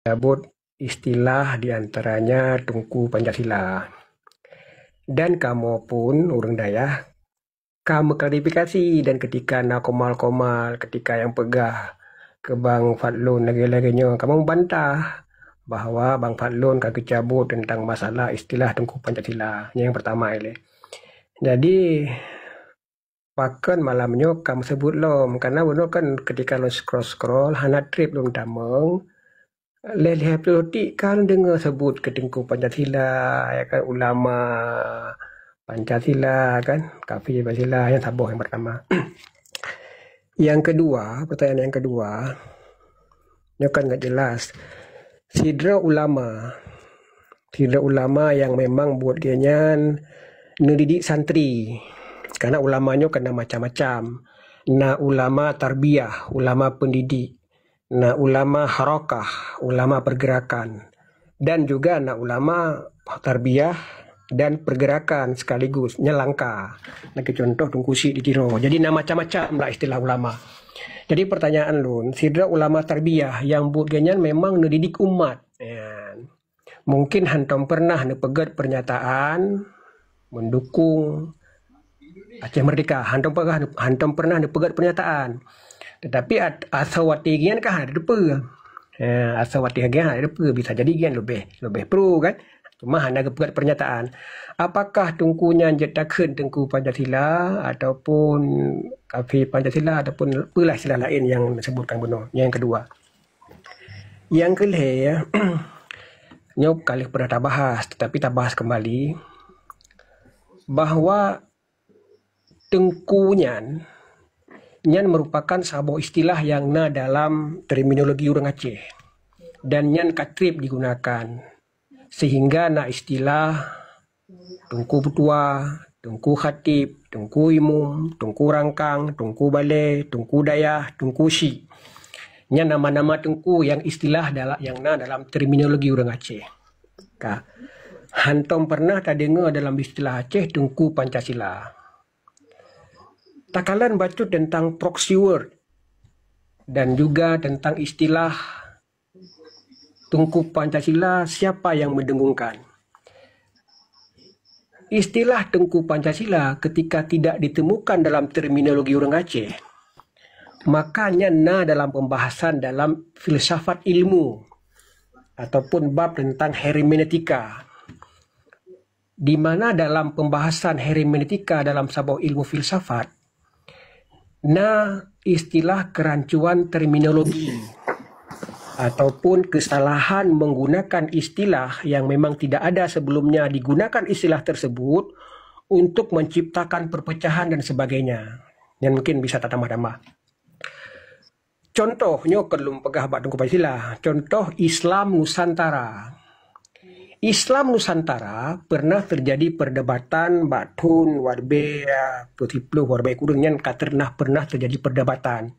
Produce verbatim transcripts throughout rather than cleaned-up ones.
Cabut istilah di antaranya Teungku Pancasila. Dan kamoe pun ureuëng dayah ka meuklarifikasi dan ketika na komal-komal, ketika nyang peugah keu Bang Fadlon lagée-lagée nyoe, kamoe meubantah bahwa Bang Fadlon ka geucabut teuntang masalah istilah Teungku Pancasila. Nyang pertama ilée. Jadi, pakon malam nyoe ka meuseubut lom, karena bunoe kan ketika lôn scroll-scroll, hana treb lôn tamong, lhée-lhée ploh tik ka lôn deungoe seubut keu Teungku Pancasila, ya kan, ulama Pancasila kan, kafé Pancasila, nyang saboh nyang pertama. Yang kedua, pertanyaan yang kedua, nyoe kan nggak jelas. Sidroe ulama, sidroe ulama yang memang buet geuh nyan neudidik santri. Karena ulama nyoe kan na macam-macam. Na ulama tarbiyah, ulama pendidik. Na ulama harakah, ulama pergerakan. Dan juga na ulama tarbiyah dan pergerakan sekaligus, nyang langka. Lagée contoh Teungku Syik di Tiro. Jadi na macam-macam lah istilah ulama. Jadi pertanyaan lôn, sidroe ulama tarbiyah nyang buet geuh nyan memang neudidik umat. Ya. Mungkin hantom pernah neupeugét pernyataan mendukung Aceh Merdeka. Hantom pernah, hantom pernah neupeugét pernyataan. Tetapi at-, asoe watée geuh nyan kan hana teupeue. Ya, asoe watée geuh nyan hana teupeue. Bisa jadi geuh nyan leubeh, leubeh pro kan. Cuma hana geupeugét pernyataan. Apakah Teungku nyan jeuet takheun Teungku Pancasila ataupun kafé Pancasila ataupun peue lah istilah laén nyang disebutkan bunoe? Nyang kedua. Nyang keulhée, nyoe ka lheueh pernah tabahas, tetapi tabahas kembali, bahwa teungku nyan, nyan merupakan saboh istilah nyang na dalam terminologi ureuëng Aceh. Dan nyan ka treb digunakan, sehingga na istilah Teungku Peutua, Teungku Khatib, Teungku Imum, Teungku Rangkang, Teungku Balée, Teungku Dayah, Teungku Syik. Nyan nama-nama teungku nyang istilah dala-, nyang na dalam terminologi ureuëng Aceh. Ka. Hantom pernah tadeungoe dalam istilah Aceh Teungku Pancasila. Takalon bacut tentang proxy word dan juga tentang istilah Teungku Pancasila, siapa yang mendengungkan? Istilah Teungku Pancasila ketika tidak ditemukan dalam terminologi ureuëng Aceh, maka nyan na dalam pembahasan dalam filsafat ilmu ataupun bab tentang hermeneutika. Di mana dalam pembahasan hermeneutika dalam saboh ilmu filsafat, na istilah kerancuan terminologi ataupun kesalahan menggunakan istilah yang memang tidak ada sebelumnya digunakan istilah tersebut untuk menciptakan perpecahan dan sebagainya. Yang mungkin bisa tatambah-tambah. Contoh, nyoe kon lôn peugah bak Teungku Pancasila. Contoh Islam Nusantara. Islam Nusantara pernah terjadi perdebatan bak thon dua ribèe peuet ploh, dua ribèe kureueng nyan ka pernah, pernah terjadi perdebatan.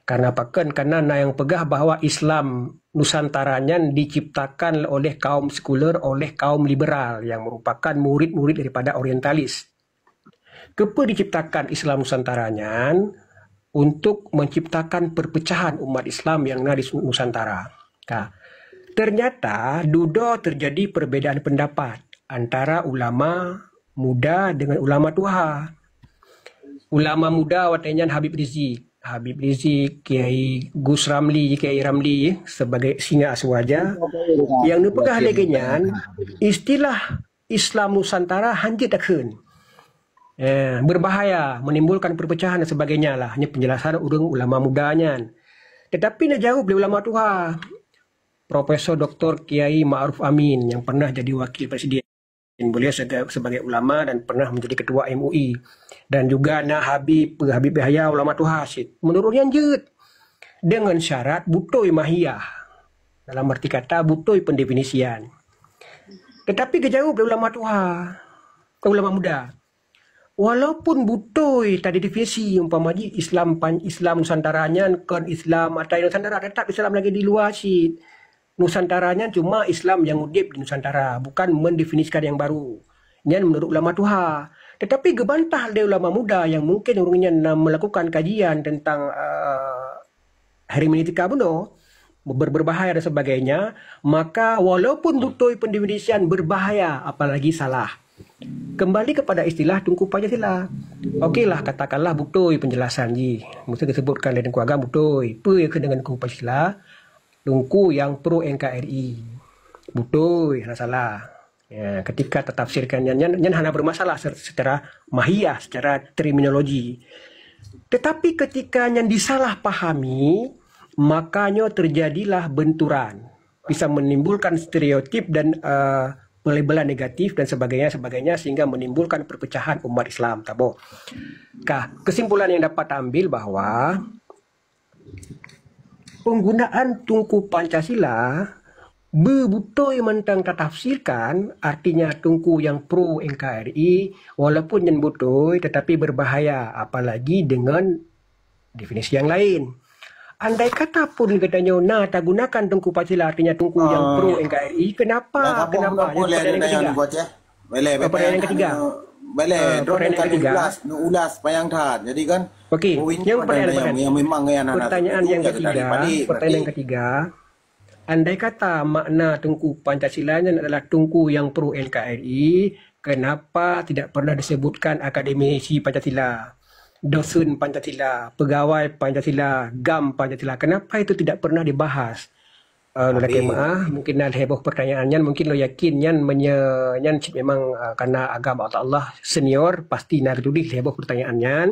Karena pakon? Karena na nyang peugah bahwa Islam Nusantara nyan diciptakan oleh kaum sekuler, oleh kaum liberal yang merupakan murid-murid daripada orientalis. Keupeue diciptakan Islam Nusantara nyan? Untuk menciptakan perpecahan umat Islam yang na di Nusantara. Ka. Ternyata dudoe terjadi perbedaan pendapat antara ulama muda dengan ulama tuha. Ulama muda watée nyan Habib Rizik. Habib Rizik, Kiai Gus Ramli, Kiai Ramli sebagai singa asuwaja. Yang neupeugah lagée nyan, istilah Islam Nusantara hanjeuet takheun. Eh, berbahaya, menimbulkan perpecahan dan sebagainya lah. Ini penjelasan ureuëng ulama muda nyan. Tetapi neujaweueb lé ulama tuha, Profesor Doktor Kiai Ma'ruf Amin yang pernah jadi wakil presiden. Beliau sega-, sebagai ulama dan pernah menjadi ketua M U I. Dan juga na Habib, Habib Yahya, ulama tuha cit. Menurut nyan jeuet. Dengan syarat beutôi mahiyah. Dalam arti kata, beutôi pendefinisian. Tetapi geujaweueb lé ulama tuha, ulama muda. Walaupun beutôi tadefinisi, umpama jih Islam pan-, Islam Nusantara nyan kon Islam ata Nusantara, tetap Islam lagi di luwa cit. Nusantara nyan cuma Islam yang udeb di Nusantara, bukan mendefinisikan yang baru. Nyan menurut ulama tuha. Tetapi geubantah lé ulama muda yang mungkin ureuëng nyan na melakukan kajian tentang, eh, hermeneutika bunoe, ber-, berbahaya dan sebagainya, maka walaupun beutôi pendefinisian berbahaya, apalagi salah. Kembali kepada istilah Teungku Pancasila. Okeylah, katakanlah beutôi penjelasan jih. Mesti disebutkan lé Teungku Agam beutôi. Peue yang keuneuk Teungku Pancasila? Teungku yang pro N K R I. Beutôi, hana salah. Ya, ketika tatafsirkan nyan, nyan, nyan hana bermasalah se-, secara mahiyah, secara terminologi. Tetapi ketika nyan disalahpahami, makanya terjadilah benturan. Bisa menimbulkan stereotip dan, eh, pelabelan negatif dan sebagainya, sebagainya, sehingga menimbulkan perpecahan umat Islam. Tabo. Kah, kesimpulan yang dapat diambil bahwa penggunaan Teungku Pancasila beubeutôi mantong tatafsirkan, artinya Teungku yang pro N K R I, walaupun nyan beutôi, tetapi berbahaya, apalagi dengan definisi yang lain. Andai kata pun geutanyoe na tagunakan Teungku Pancasila, artinya Teungku yang pro N K R I, kenapa? Kenapa? Yang pertanyaan ketiga. Boleh, boleh. Pertanyaan yang ketiga. Boleh, pertanyaan yang ketiga. Ulas, ulas panjang that. Jadi kan, okey, yang pertanyaan, yang memang yang pertanyaan yang ketiga, pertanyaan yang ketiga. Andai kata makna Teungku Pancasila nyan adalah Teungku yang pro N K R I, kenapa tidak pernah disebutkan akademisi Pancasila, dosen Pancasila, pegawai Pancasila, GAM Pancasila? Kenapa itu tidak pernah dibahas? Uh, lelaki maah, mungkin na lhèe boh pertanyaan nyan, mungkin lôn yakin nyan menye-, nyan cit memang, uh, karena agam Allah senior, pasti na geutuléh lhèe boh pertanyaan nyan.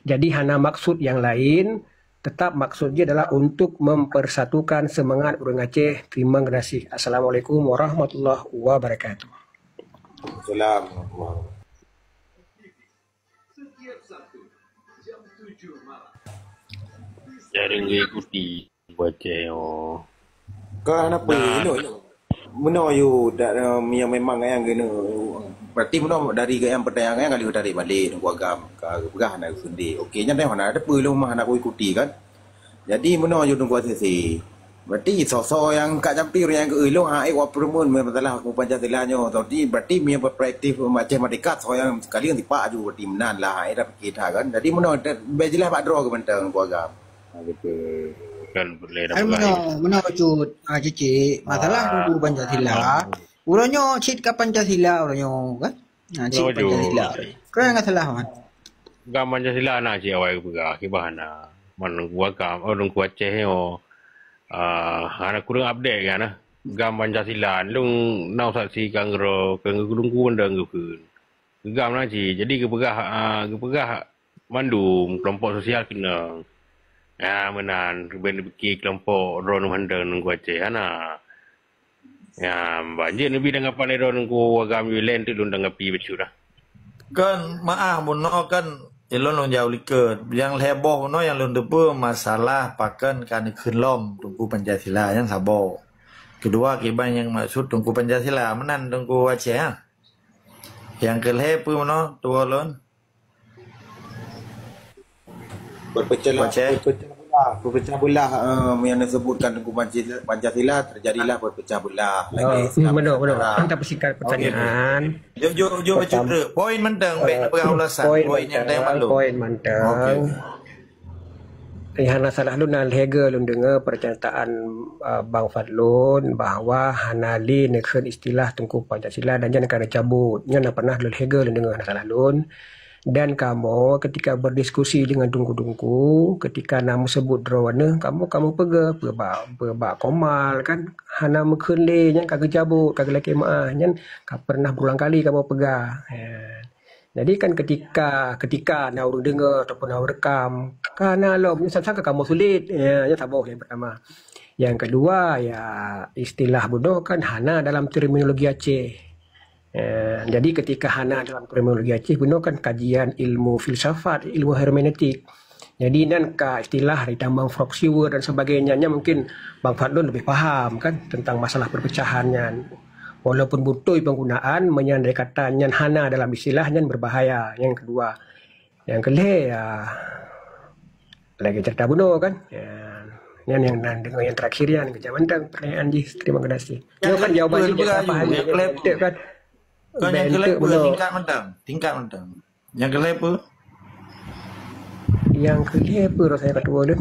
Jadi hana maksud yang lain, tetap maksud jih adalah untuk mempersatukan semangat ureueng Aceh. Terima kasih. Assalamualaikum warahmatullahi wabarakatuh. Salam. Jarang ikuti baca yo. Kau kenapa? Nah. Elok, elok. Meunoe yue dak, em, yang memang yang kena. Berarti meunoe dari yang pertanyaan yang kali tarik balik nunggu agam ka peugah nak sendiri. Okey, nyan dah mana ada peue lôn mah nak ikuti kan. Jadi meunoe yue nunggu sisi. Berarti soso yang kak jampi yang ke elok ha ai wa perumun masalah aku Pancasila nyo. Berarti punya perspektif Aceh Merdeka so yang sekali yang tipak aju berarti menan lah. Ai dah fikir dah kan. Jadi meunoe bai jelas bak droe ke benteng nunggu agam. Ha, gitu. Kan boleh dah Ai pegai. Meunoe, meunoe cut. Ha, cicik. Masalah Ah. Teungku Pancasila. Uroe nyoe cit ka Pancasila uroe nyoe kan? Ha, cit Uroe nyoe. Pancasila. Kau yang salah man. Gam Pancasila na cit awai peugah, kiban na. Man Teungku Agam, oh Teungku Aceh nyoe. Ah, hana kurang update kan nah. Gam Pancasila, lôn nau saksi kang ro, kang gurungku ndang geukheun. Gam na cit. Jadi geupeugah, ah, geupeugah mandum kelompok sosial keunong. Ah, meunan, reuben dipike kelompok droeneuh mandum Teungku Aceh hana. Ya, banjir neubi tanggapan droeneuh Teungku Agam Yulen tu lôn tanggapi bacut dah. Kan maaf bunoe kan ilôn lôn jauh likot. Yang lhèe boh bunoe yang lôn teupeue masalah pakon ka neukheun lom Teungku Pancasila nyang saboh. Kedua kiban yang maksud Teungku Pancasila meunan Teungku Aceh ha. Yang keulhèe peue bunoe tuwo lôn? Berpecah belah, Aceh. Berpecah belah, berpecah belah um, yang disebutkan Teungku Pancasila, Pancasila terjadilah berpecah belah. Oh, hmm, betul, betul. Entah persingkat pertanyaan. Jom jom jom Pertama- bacut. Poin mantong baik Eh, nak peugah ulasan. poin Poin yang mantong, tayang malu. Poin mantong. Okey. Eh, hana salah lôn na lhèe lôn deungoe pernyataan uh, Bang Fadlun bahwa hana lé neukheun istilah Teungku Pancasila dan nyan ka neucabut. Nyan na pernah lhèe lôn deungoe hana salah lôn. Dan kamoe ketika berdiskusi dengan Teungku-teungku, ketika na meusebut droeneuh, kamoe kamoe peugah peue bak peue bak Komal kan hana meukheun lé nyan ka geucabut ka geulakèe meu'ah nyan ka pernah berulang kali kamoe peugah. Ya. Jadi kan ketika ketika na ureueng deungoe ataupun na ureueng rekam, ka na lom nyan sangka kamoe sulet. Ya, nyan saboh yang pertama. Yang kedua ya istilah bunoe kan hana dalam terminologi Aceh. Eh, jadi ketika hana dalam terminologi Aceh bunoe kan kajian ilmu filsafat, ilmu hermeneutik. Jadi nan ka istilah dari tambang Frogsiewer dan sebagainya. Nya mungkin Bang Fadlun lebih paham kan tentang masalah perpecahan nyan. Walaupun beutôi penggunaan meunyan dari kata nyan hana dalam istilah nyan berbahaya. Yang kedua, yang keulhèe ya lagi cerita bunoe kan. Ya. Nyan yang nan dengan yang terakhir yang kejam mantong pertanyaan jih. Terima kasih. Nyoe kan jawaban jih Betul, apa betul. hanya Yang keulhèe- bentuk kan. Kan yang Bentuk keulhèe peue bunoe. Tingkat mantong. Tingkat mantong. Yang keulhèe peue? Yang keulhèe peue rasa kata dua tu?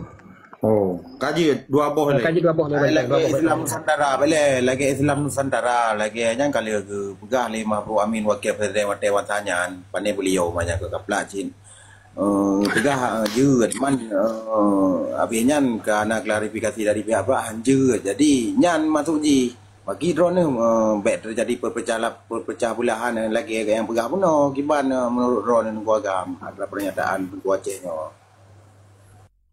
Oh. Ka jeuet dua boh lé. Ka jeuet dua boh lé. Lagèe Islam Nusantara, boleh. Lagèe Islam Nusantara, lagèe nyan ka lheueh geupeugah lé Ma'ruf Amin, Wakil Presiden watèe masa nyan, pané beliau banyak keu kaplak cit. Eh, peugah, eh, jeuet, man, eh, habis nyan ka na klarifikasi dari pihak-pihak, han jeuet. Jadi, nyan maksud jih, bagi droeneuh, eh, bèk teujadi perpecah, perpecah belahan, eh, lagèe nyang peugah bunoe, kiban, eh, menurut droeneuh Teungku Agam, adalah pernyataan Teungku Aceh nyoe.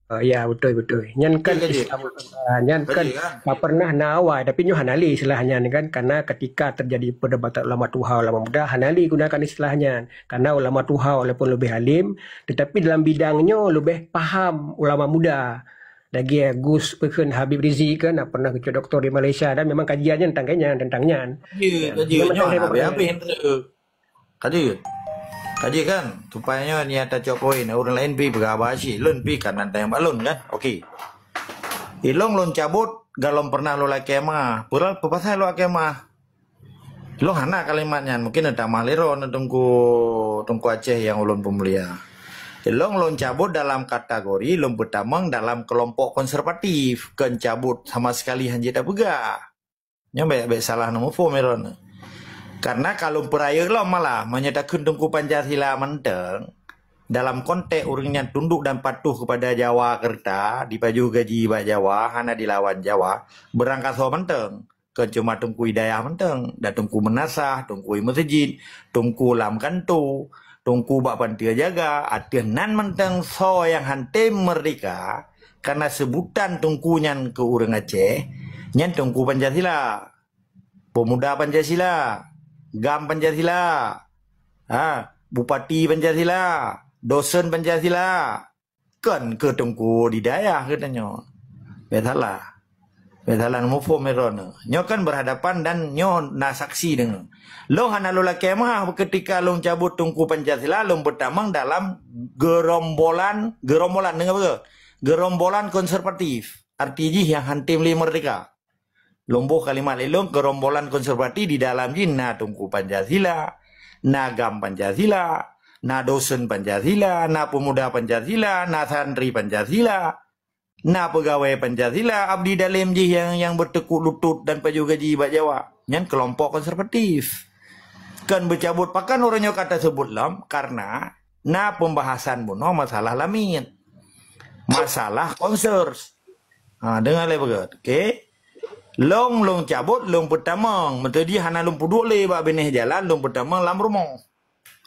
Uh, ya, betul, betul. Nyan kan Islam, uh, nyan kan tak pernah na awai, tapi nyoe hana lé istilah nyan kan, karena ketika terjadi perdebatan ulama tuha, ulama muda, hana lé gunakan istilah nyan. Karena ulama tuha walaupun lebih alim, tetapi dalam bidang nyoe lebih paham ulama muda. Lagi Gus Pekhen Habib Rizik kan, pernah keucut doktor di Malaysia dan memang kajian nyan tentang nyan, tentang nyan. Ya, kajian nyoe habis-habis. Ka jeuet. Ka jeuet kan? Supaya nyoe niat tacok poin. Ureueng laén pi peugah haba cit. Lôn pi ka nan tanyong bak lôn kan? Oke. Ilong lôn cabot, galom pernah lôn lakèe ma. Peureulee peupasai lôn lakèe ma. Lôn hana kalimat nyan. Mungkin neutamah lé droeneuh Teungku, Teungku Aceh nyang ulôn peumulia. Ilong lôn cabot dalam kategori lôn peutamong dalam keulompok konservatif. Kon cabot sama sekali hanjeuet tapeugah. Nyoe bèk, bèk salah neumuphom droeneuh. Karena ka lôn peurayeuk lom malah, meunyoe takheun Teungku Pancasila mantong, dalam konteks ureueng nyan tunduk dan patuh kepada Jawa keureuta, dipajoh gaji bak Jawa, hana dilawan Jawa, beurangkasoe mantong. Kon cuma Teungku Hidayah mantong, dan Teungku Meunasah, Teungku Meuseujid, Teungku Lam Kanto, Teungku bak Panteue Jaga, ateueh nan mantong soe nyang han tem meurdeka, karena seubutan Teungku nyan keu ureueng Aceh, nyan Teungku Pancasila. Pemuda Pancasila, GAM Pancasila, ha, Bupati Pancasila, dosen Pancasila. Kon keu Teungku di dayah geutanyoe. Bèk salah. Bèk salah neumuphom droeneuh. Nyoe kan berhadapan dan nyoe na saksi deungoe. Lôn hana lôn lakèe ma, ketika lôn cabot Teungku Pancasila, lôn peutamong dalam gerombolan, gerombolan, deungoe beutôi. Gerombolan konservatif. Arti jih nyang han tem lé meurdeka. Lôn boh kalimat lé lôn, gerombolan konservatif di dalam jih na Teungku Pancasila, na GAM Pancasila, na dosen Pancasila, na pemuda Pancasila, na santri Pancasila, na peugawée Pancasila, abdi dalem jih nyang, nyang beuteukuk lutôt dan pajoh gaji bak Jawa. Nyan keulompok konservatif. Kon beucabot, pakon uroe nyoe ka taseubut lom, karena na peumbahasan bunoe masalah lamiet. Masalah konser. Ha, deungoe lé beugét. Oke. Lôn, lôn cabot, lôn peutamong. Meuteujih hana lôn peuduek lé bak binéh jalan, lôn peutamong lam rumoh.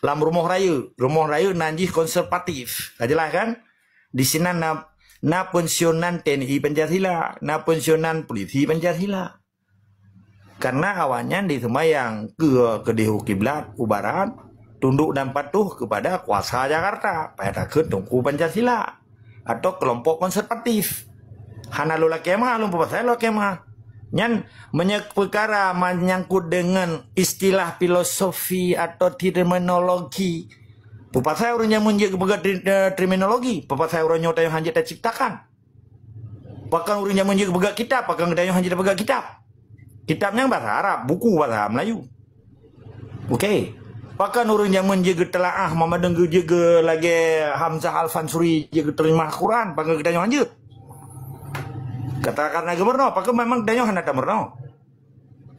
Lam rumoh rayeuk. Rumoh rayeuk nan jih konservatif. Ka jeulaih kan? Di sinan na, na pensiunan T N I Pancasila, na pensiunan polisi Pancasila. Karena awaknyan diseumayang keu keudeh u kiblat, u barat, tunduk dan patuh kepada kuasa Jakarta, payah takheun Teungku Pancasila atau kelompok konservatif. Hana lôn lakée ma, lôn peupasai lôn lakée ma. Nyan meunyoe peukara menyangkut dengan istilah filosofi atau terminologi, peupasai ureuëng jameun jeuet geupeugah tri-, eh, terminologi, peupasai uroe nyoe tanyoe hanjeuet taciptakan. Pakon ureuëng jameun jeuet geupeugah kitab, pakon geutanyoe hanjeuet tapeugah kitab. Kitab nyan bahasa Arab, buku bahasa Melayu. Oke. Pakon ureuëng jameun jeuet geutelaah, memadang jeuet geu lagée Hamzah Al-Fansuri jeuet geuterjemah Quran, pakon geutanyoe hanjeuet. Katakan na geumeurunoe, pakon memang geutanyoe hana tameurunoe.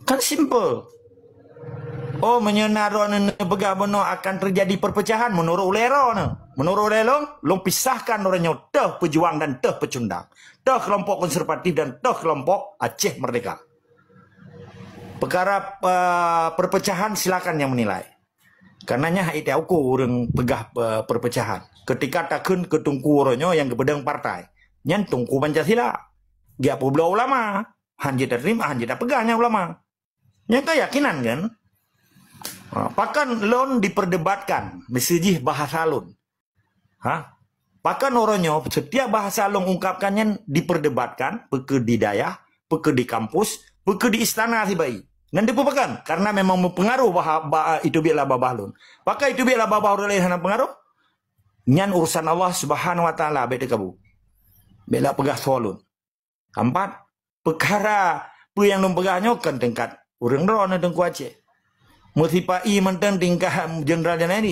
Kan simple. Oh, meunyoe na droeneuh neupeugah bunoe akan terjadi perpecahan, menurut ulée droeneuh. Menurut ulée lôn, lôn pisahkan droeneuh nyoe teuh peujuang dan teuh peucundang. Teuh kelompok konservatif dan teuh kelompok Aceh Merdeka. Peukara, eh, perpecahan silakan nyang menilai. Karena nyan hak ita ukur ureuëng peugah, eh, perpecahan. Ketika takheun keu teungku uroe nyoe nyang geupeudong partai, nyan teungku Pancasila. Geujak peubloe ulama, hanjeuet tateurimong, hanjeuet tapeugah nyan ulama. Nyan keyakinan kan? Ha, pakon lôn diperdebatkan, miseujih bahasa lôn. Ha? Pakon uroe nyoe setiap bahasa lôn ungkapkan nyan diperdebatkan, peu kheueh di dayah, peu kheueh di kampus, peu kheueh di istana sibai. Nyan dipeupakon, karena memang meupeungaruh bah, bah, itu biet laba bah lôn. Pakon itu biet laba bah ureuëng laén hana peungaruh? Nyan urusan Allah Subhanahu Wa Taala, bék teukabu. Bék lak peugah soe lôn. Keempat, peukara peue nyang lôn peugah nyoe kon tingkat ureuëng droeneuh Teungku Aceh. Meusipa-i mantong tingkat jeuneural-jeuneural nyan,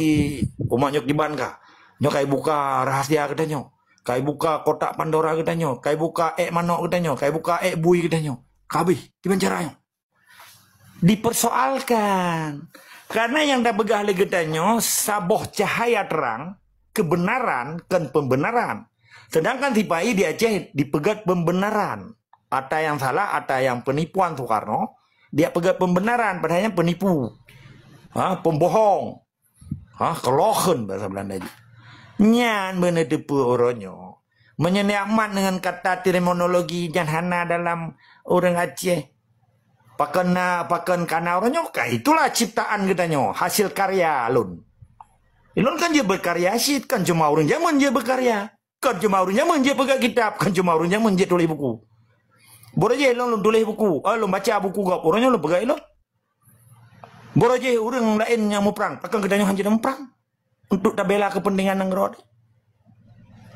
umat nyoe kiban kah. Nyoe ka ibuka rahasia geutanyoe. Kai buka kotak Pandora geutanyoe, kai buka ék manok geutanyoe, kai buka ék bui geutanyoe. Ka habéh, kiban cara nyoe. Dipersoalkan. Karena nyang tapeugah lé geutanyoe saboh cahaya terang, kebenaran kon pembenaran. Sedangkan sipa-i di Aceh dipeugét pembenaran. Ata nyang salah, ata nyang penipuan Soekarno, dia peugét pembenaran, padahal nyan penipu. Ha, pembohong. Ha, kelohen bahasa Belanda jih. Nyan beuneuteupeu uroe nyoe. Meunyoe neumat dengan kata terminologi nyan hana dalam ureuëng Aceh. Pakon na, pakon kana uroe nyoe, ka itulah ciptaan geutanyoe, hasil karya lôn. Lôn kan jeuet berkarya cit, kan cuma ureuëng jameun jeuet berkarya. Kan cuma ureuëng jameun jeuet peugah kitab, kan cuma ureuëng jameun jeuet tuléh buku. Boro jih lôn, lôn tuléh buku, eh, lôn baca buku gob, uroe nyoe lôn peugah ilôn. Boro jih ureuëng laén nyang muprang, pakon geutanyoe hana jeuet muprang untuk tabela kepentingan nanggroe.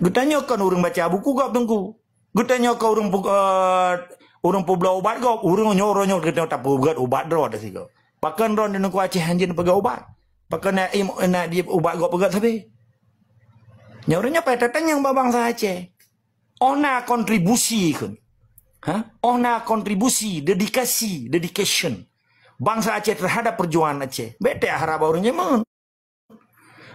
Geutanyoe kon ureuëng baca buku gob Teungku. Geutanyoe kon ureuëng pu-, eh, ureuëng peubloe ubat gob, ureuëng nyoe, uroe nyoe geutanyoe tapeubuet ubat droe teuh sigoe. Pakon droe di Teungku Aceh hana jeuet peugah ubat. Pakon na im-, na di ubat gob peugah sabe. Nyoe ureuëng nyoe payah tatanyong bak bansa Aceh. Oh na kontribusi kheun. Ha? Oh na kontribusi, dedikasi, dedication bansa Aceh terhadap perjuangan Aceh. Bék teuharap ureuëng jameun.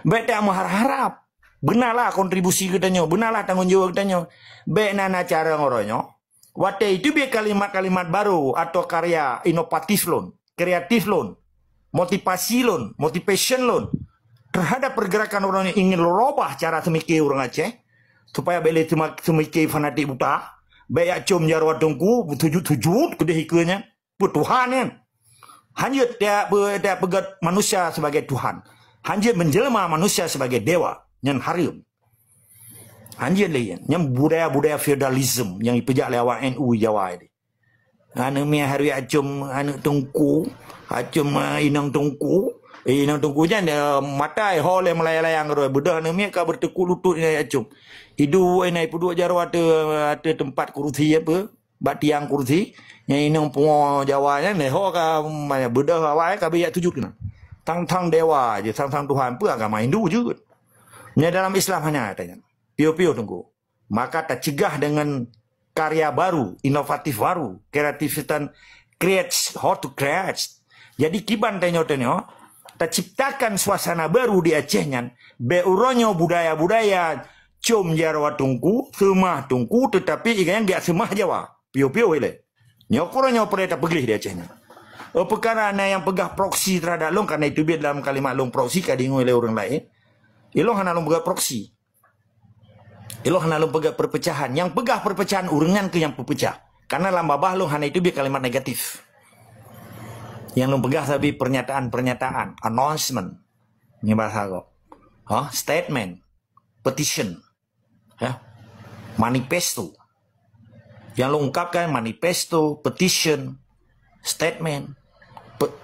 Bék teuharap. Beunalah kontribusi geutanyoe, beunalah tanggong jaweueb geutanyoe. Bék na na cara uroe nyoe. Watée itu biar kalimat-kalimat baru atau karya inovatif lôn, kreatif lôn, motivasi lôn, motivation lôn terhadap pergerakan ureuëng nyang ingin lôn rubah cara seumiké ureuëng Aceh, supaya bék lé seuma-, seumiké fanatik buta, bék jak com jaroe Teungku, sujut-sujut keudeh ikeue nyan. Peue Tuhan nyan? Hana jeuet tiap pe-, tiap peugét manusia sebagai Tuhan. Hana jeuet menjelma manusia sebagai dewa. Nyan hareuem. Hana jeuet lé nyan. Nyan budaya-budaya feodalisme nyang ipeujak lé awak N U Jawa ini. Aneuëk miet hareuem acum aneuëk teungku, acum, eh, inong teungku. Eh, inong teungku nyan, eh, matai ho lé meulayang-layang keudroe. Beudôh aneuëk miet ka beuteukuk lutut nyan acum. Iduek inan ipeuduek jaroe ateueh, ateueh teumpat kursi apa? Bak tiang kursi, nyang inong pungo Jawa nyan, lé ho ka, mm, beudôh awai ka bijak sujut keunan. Sang-sang dewa jeuet, sang-sang Tuhan, peue agama Hindu jeuet. Nyan dalam Islam hana ata nyan. Piôh-piôh teungku. Maka tacegah dengan karya baru, inovatif baru, kreativitas, create, how to create. Jadi kiban tanyoe-tanyoe, taciptakan suasana baru di Aceh nyan, bék uroe nyoe budaya-budaya com jaroe teungku, seumah teungku, tetapi ikan jak seumah Jawa. Piôh-piôh ilée. Nyoe keuroe nyoe peurintah peugleh di Aceh nyan. Eh, peukara na nyang peugah proksi terhadap lôn, karena itu biet dalam kalimat lôn proksi ka deungoe lé ureuëng laén. Ilôn hana lôn peugah proksi. Ilôn hana lôn peugah perpecahan. Nyang peugah perpecahan ureuëng nyan keuh nyang peupeucah. Karena lam babah lôn hana itu biet kalimat negatif. Nyang lôn peugah sabe pernyataan-pernyataan, announcement. Nyoe bahasa Arab. Ha, statement, petition. Ya. Manifesto. Yang lengkap kan manifesto, petition, statement. Pe-,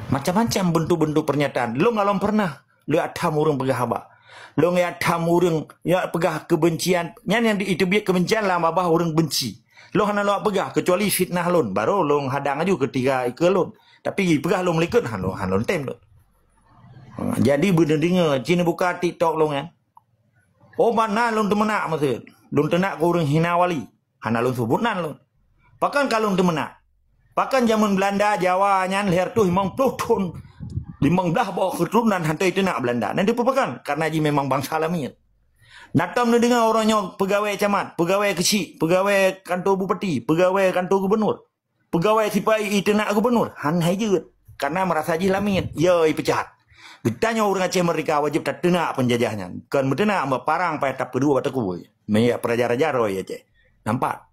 macam-macam bentuk-bentuk pernyataan. Lôn galom pernah. Lôn atham ureuëng peugah haba. Lôn atham ureuëng ya peugah kebencian. Nyan yang di-, itu biet kebencian lam babah ureuëng benci. Lôn hana lôn peugah kecuali fitnah lôn. Baru lôn hadang aju ketika ikeu lôn. Tapi peugah lôn melikot, han lôn, han lôn tem lôn. Ha, jadi beuna deungoe, cina buka TikTok lôn kan. Oh, ban na lôn teumeunak maksud. Lôn teunak keu ureuëng hina wali. Hana lôn sebut nan lôn. Pakon ka lôn teumeunak? Pakon jameun Belanda Jawa nyan lhèe reutôh limong ploh thon, limong blah boh keuturonan hana iteunak Belanda. Nan dipeue pakon? Karena jih memang bansa lamiet. Na tom neudeungoe uroe nyoe peugawée camat, peugawée keuchik, peugawée kantor bupati, peugawée kantor gubernur. Peugawée sipa-i iteunak gubernur, han hai jeuet. Karena merasa jih lamiet, ya ipeucat. Geutanyoe ureuëng Aceh Merdeka wajéb tateunak peunjajah nyan. Kon meuteunak meuparang payah tapeuduek bak teukue. Meunyo peraja-raja roh Aceh. Nampak?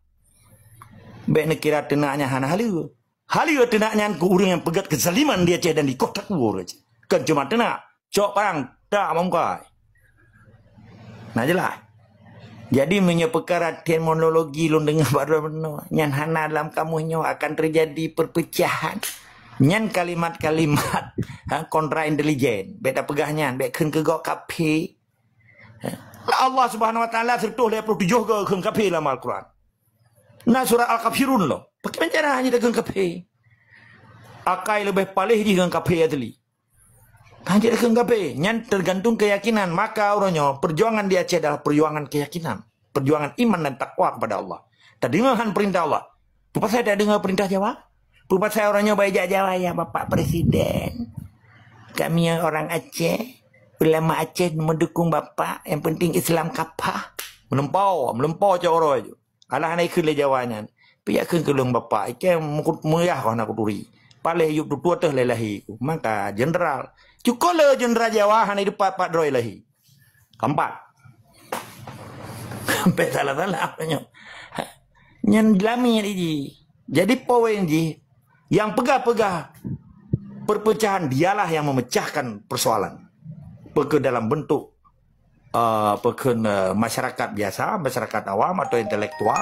Bék neukira teunak nyan hana haleue. Haleue teunak nyan keu ureuëng nyang peugét keuzaliman di Aceh dan di kota Kuor Aceh. Kon cuma teunak. Cok parang, tak mamkai. Nah, jeulaih. Jadi, meunyoe peukara terminologi lôn deungoe baru bunoe, nyan hana lam kamus nyoe akan teujadi perpecahan. Nyan kalimat-kalimat, ha, kontra intelijen. Bék tapeugah nyan, bék kheun keu gob kafé. Ha. Allah Subhanahu Wa Taala sireutoh lhèe ploh tujoh goe kheun kafé lam Al-Quran. Na surat Al-Kafirun lom. Pakriban cara nyan takheun kafé. Akai leubeh paléh jih ngon kafé asli. Hana takheun kafé. Nyan tergantung keyakinan. Maka uroe nyoe, perjuangan di Aceh adalah perjuangan keyakinan. perjuangan iman dan takwa kepada Allah. Tadeungoe han peurintah Allah. Peue pasai tadeungoe peurintah Jawa? Peue pasai uroe nyoe bak jak Jawa, "Ya Bapak Presiden, kami orang Aceh, ulama Aceh mendukung Bapak, yang penting Islam kafah." Meulumpoe, meulumpoe cot uroe ju. Alah hana ikheun lé Jawa nyan. Pih jak kheun keu lôn Bapak, ikheun mukut muyah kah na kuturi. Paléh yup tutoe teuh lé lahé ku. Maka jenderal. Cukôp le jenderal Jawa hana ideupat pat droe lahé. Keempat. Sampai salah-salah apa nyoe. Nyan lami jih. Jadi poin jih, yang peugah-peugah perpecahan dialah yang memecahkan persoalan. Peke dalam bentuk uh, pekheun uh, masyarakat biasa, masyarakat awam atau intelektual.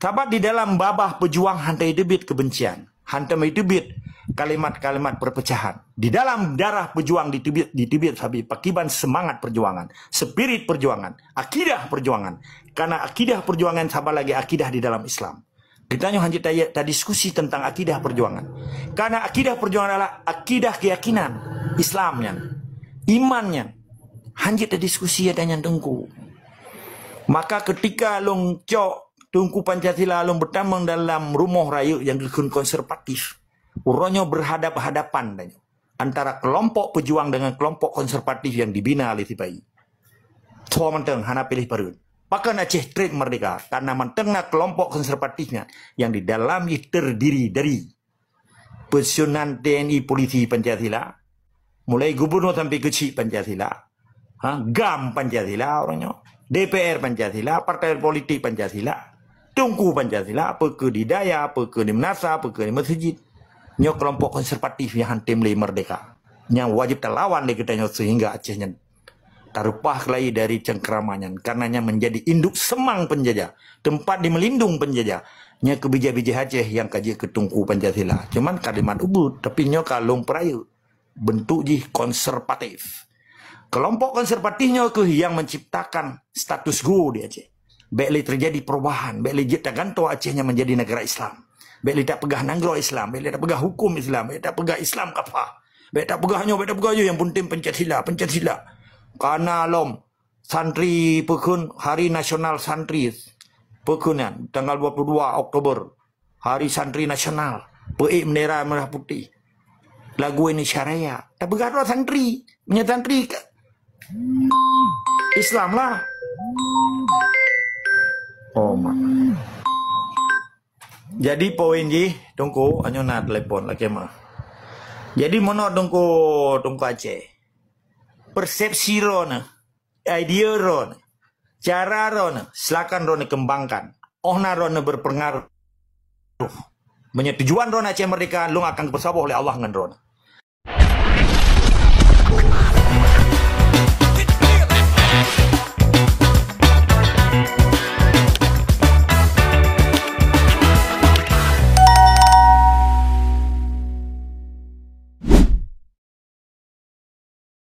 Sabab di dalam babah pejuang han teubit kebencian, han teubit kalimat-kalimat perpecahan. Di dalam darah pejuang diteubiet, diteubiet sabe pakiban semangat perjuangan, spirit perjuangan, akidah perjuangan. Karena akidah perjuangan sama lagi akidah di dalam Islam. Kita nyoe hanjeuet ta- tadiskusi tentang akidah perjuangan. Karena akidah perjuangan adalah akidah keyakinan Islam nyan, iman nyan. Hanjeuet tadiskusi ada nyan Teungku. Maka ketika lôn cok Teungku Pancasila lôn beutamong dalam rumoh rayeuk nyang geukheun konservatif, uroe nyoe berhadap-hadapan tanyoe antara kelompok pejuang dengan kelompok konservatif yang dibina oleh sipai. Soe mantong hana piléh pareuen. Pakon Aceh treb merdeka? Karena mantong na kelompok konservatifnya yang di dalam jih terdiri dari pensiunan T N I, polisi Pancasila, mulai gubernur sampai keuchik Pancasila, ha, GAM Pancasila uroe nyoe, D P R Pancasila, partai politik Pancasila, Teungku Pancasila, peke di Daya, peke di Meunasah, peke di Meuseujeut. Nyoe kelompok konservatif nyang han tem lé merdeka. Nyang wajib talawan lé geutanyoe sehingga Aceh nyan tareupah keulayi dari cengkrama nyan, karena nyan menjadi induk seumang penjajah, tempat di meulindung penjajah. Nyan keu bijéh-bijéh Aceh nyang ka jeuet keu Teungku Pancasila. Cuman kalimat ubeut, tapi nyoe ka lôn peurayeuk. Bentuk jih konservatif. Kelompok konservatif nyoe keuh nyang menciptakan status quo di Aceh. Bék lé terjadi perubahan, bék lé jeuet tagantoe Aceh nyan menjadi negara Islam. Bék lé tapeugah nanggroe Islam, bék lé tapeugah hukum Islam, bék tapeugah Islam kafah. Bék tapeugah nyoe, bék tapeugah nyoe, nyang penting Pancasila, Pancasila. Kana lom santri pekheun hari nasional santri. Pekheun nyan, tanggal dua puluh dua Oktober, hari santri nasional. Peuék bendera merah putih. Lagu Indonesia Raya. Tapeugah droe santri. Meunyoe santri ka- Islam lah. Oh, mak. Jadi poin jih, Teungku, anyoe na telepon lagèe mah. Jadi meunoe Teungku, Teungku Aceh. Persepsi droeneuh, idea droeneuh, cara droeneuh, silakan droeneuh kembangkan. Oh na droeneuh berpengaruh. Meunyoe tujuan droeneuh Aceh merdeka, lôn akan geupeusaboh lé Allah ngon droeneuh.